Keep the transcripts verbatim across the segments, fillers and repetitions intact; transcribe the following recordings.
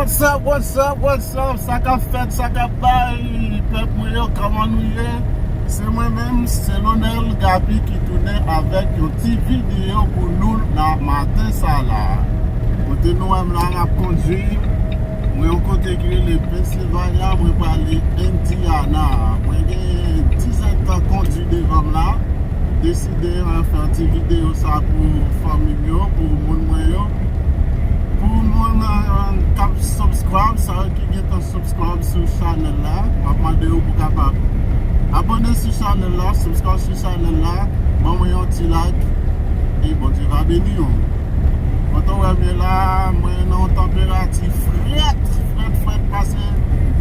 What's up, what's up, what's up? Sa k ap fèt, sa k ap bay, pèp mwen yo, kòman nou ye? Se mwen menm, se Lonel Gaby ki tounen avèk yon ti videyo pou nou nan maten sa la. Kote nou wè m la, m ap kondui. Mwen yon kote ki rele Pennsylvania, mwen prale Indiana. Mwen gen dizèdtan kondui devan m la. Deside, euh, fè ti videyo sa pou fanmi m yo, pou moun mwen yo, pou moun, euh, k ap subscribe, sa yo ki gentan subscribe sou chanèl la. M ap mande yo pou kapab abòne sou chanèl la, subscribe sou chanèl la, ban mwen yon ti like, e Bondye va beni w. Kote w wè m ye la, mwen nan yon tanperati frèt, frèt, frèt, pase,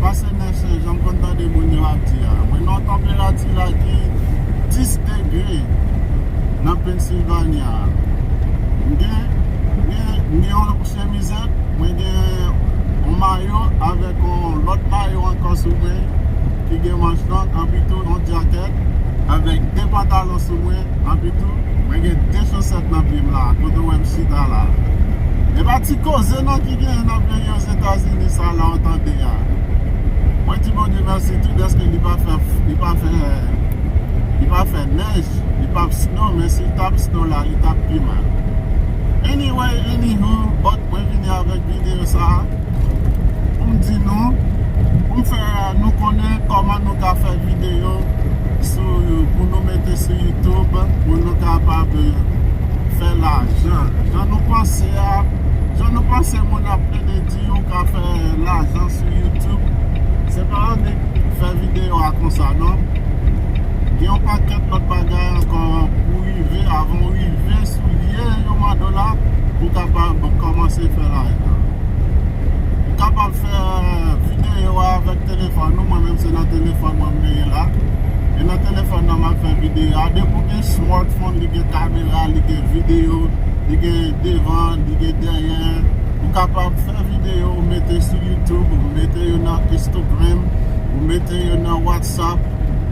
pase nèf jan m konn tande moun yo ap di a. Mwen nan yon tanperati la ki dis degre nan Pennsylvania. M gen, m gen, m gen yon chemizèt, mwen gen yon mayo avèk yon lòt mayo ankò sou mwen ki gen manch long, anpi tou yon djakèt avèk de pantalon sou mwen, anpi tou mwen gen de chosèt nan pye m la, kote w wè m chita la. E pa ti koze non ki genyen nan peyi Ozetazini sa la w tande a. Mwen di Bondye mèsi tou dèske li pa fè, li pa fè, li pa fè nèj, li p ap snow, men si l t ap snow la, li t ap pi mal. Anyway, anywho, but mwen vini avèk videyo sa a pou m di nou, pou m fè nou konnen kòman nou ka fè videyo sou, pou nou mete sou YouTube, pou nou kapab fè lajan. Jan nou panse a, jan nou panse moun ap plede di ou ka fè lajan sou YouTube, se pa annik fè videyo a konsa non. Gen yon pakèt lòt bagay ankò pou rive, avan w rive sou lye yo mande w la, pou w kapab kòmanse fè lajan. Ou kapab fè videyo a avèk telefòn ou, mwen menm se nan telefòn mwen m ye la. E nan telefòn nan m ap fè videyo a. Depi w gen smartphone, li gen kamera, li gen videyo, li gen devan, li gen dèyè. Ou kapab fè videyo, ou mete sou YouTube, ou mete yo nan Instagram, ou mete yo nan WhatsApp,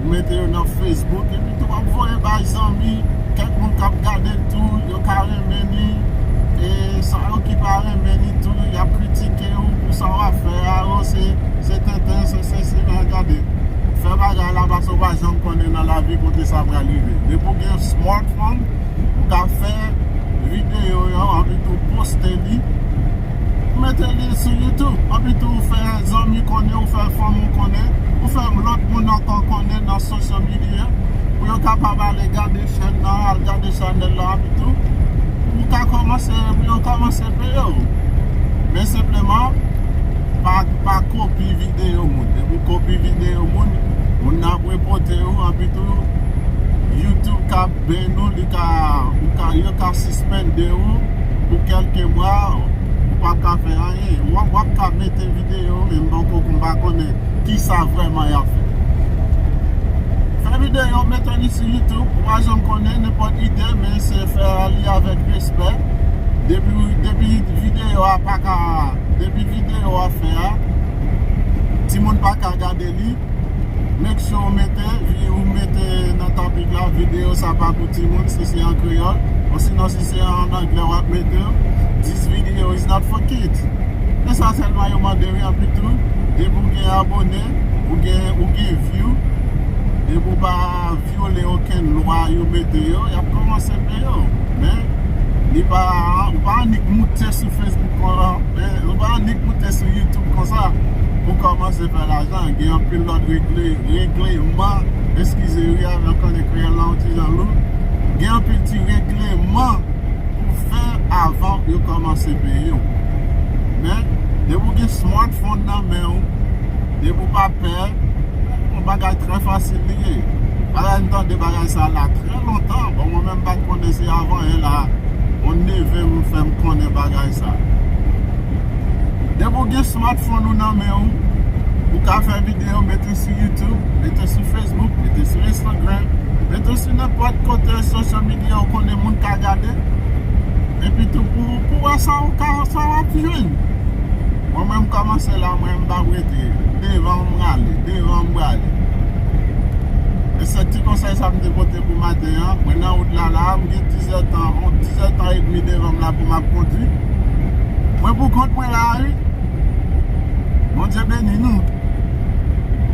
ou mete yo nan Facebook, epi tou w ap voye bay zanmi, kèk moun k ap gade l tou, yo ka renmen li, e sa yo ki pa renmen li tou, y ap kritike w pou sa w ap fè a, o se, se tenten, se sesi, men gade, fè bagay la, paske w pa janm konnen nan lavi kote sa pral rive. Depi w gen smartphone, ou ka fè videyo yo, anpi tou poste li, ou mete li sou YouTube, anpi tou ou fè zanmi konnen, ou fè fanmi w konnen, ou fè lòt moun ankò konnen nan social media, pou yo kapab ale gade chèn nan, al gade chanèl la, anpi tou, pou ka kòmanse, pou yo kòmanse peye w. Men senpleman, pa, pa kopi videyo moun. Depi w kopi videyo moun, moun nan ap repote w, anpi tou, YouTube ka ban ou, li ka, ou ka, yo ka sispende ou pou kèlke mwa, ou p ap ka fè anyen. W ap, w ap ka mete videyo, men m poko, m pa konnen kisa vrèman y ap fè. Fè videyo, mete li sou YouTube, ou pa janm konnen nenpòt ide, men se fè li avèk respè. Depi, depi videyo a pa ka, depi videyo a fè a, timoun pa ka gade li, make sure ou mete, vi-, ou mete nan topic la, videyo sa pa pou timoun, si se an kreyòl, osinon si se an anglè w ap mete, this video is not for kids. Men sa sèlman yo mande wi, anpi tou, depi w gen abòne, ou gen, ou gen view, depi w pa vyole okenn lwa yo mete yo, y ap kòmanse peye w. Men, li pa, ou pa annik moute sou Facebook kon, men, ou pa annik moute sou YouTube konsa pou kòmanse fè lajan. Gen anpil lòt regle, regleman, eskize wi, avè m konnen kreyòl la yon ti jan lou. Gen anpil ti regleman pou fè avan yo kòmanse peye w. Men, depi w gen smartphone nan men w, depi w pa pè, yon bagay trè fasil li ye. Bagay m tande bagay sa la trè lontan. Bon, mwen menm m pa t konnen, se avan yè la, yon neve m fè m konnen bagay sa. Depi w gen smartphone ou nan men w, ou ka fè videyo, mete sou YouTube, mete sou Facebook, mete sou Instagram, mete sou nenpòt kote social media ou konnen moun ka gade. Epi tou pou, pou wè sa ou ka, sa w ap jwenn. Mwen menm m kòmanse la, mwen m p ap rete. Devan m prale, devan m prale. E se ti konsèy sa m te pote pou maten an. Mwen nan wout la la, m gen dizèdtan, dizèdtan edmi devan m la pou m ap kondui. Mwen pou kont mwen la wi. Bondye beni nou.